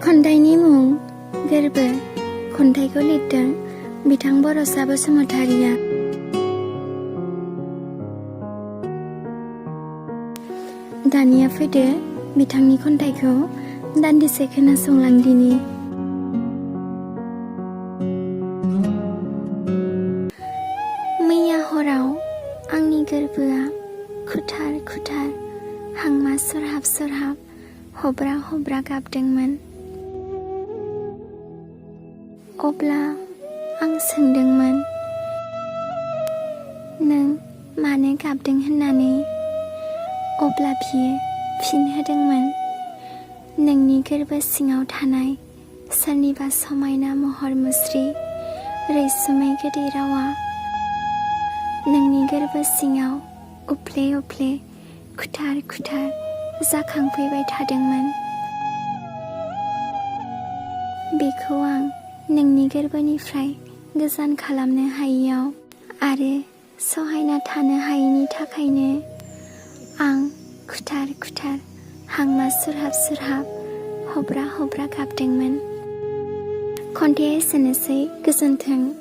खन्थाइनि मुं गोरबो। खन्थाइखौ लिरदों बिथां बर'सा बसुमतारिया। दानिया फैदो बिथांनि खन्थाइखौ दान्दिसे खोनासंलांदिनि। मैया हराव आंनि गोरबोआ खुथार खुथार हांमा सरहाब सरहाब हब्रा हब्रा गाबदोंमोन। अब्ला आं सोंदोंमोन, नों मानो गाबदों होननानै। अब्ला बियो फिन होदोंमोन, नोंनि गोरबो सिङाव थानाय सोरनिबा समायना महर मुस्रि रैसुमै गोदै रावा नोंनि गोरबो सिङाव उफ्ले उफ्ले खुथार खुथार जाखांफैबाय थादोंमोन। बेखौ आं नोंनि गोरबोनिफ्राय गोजान खालामनो हायैयाव आरो सहायना थानो हायैनि थाखायनो आं खुथार खुथार हांमा सुरहाब सुरहाब हब्रा हब्रा गाबदोंमोन। खन्थाइया एसेनोसै। गोजोन्थों।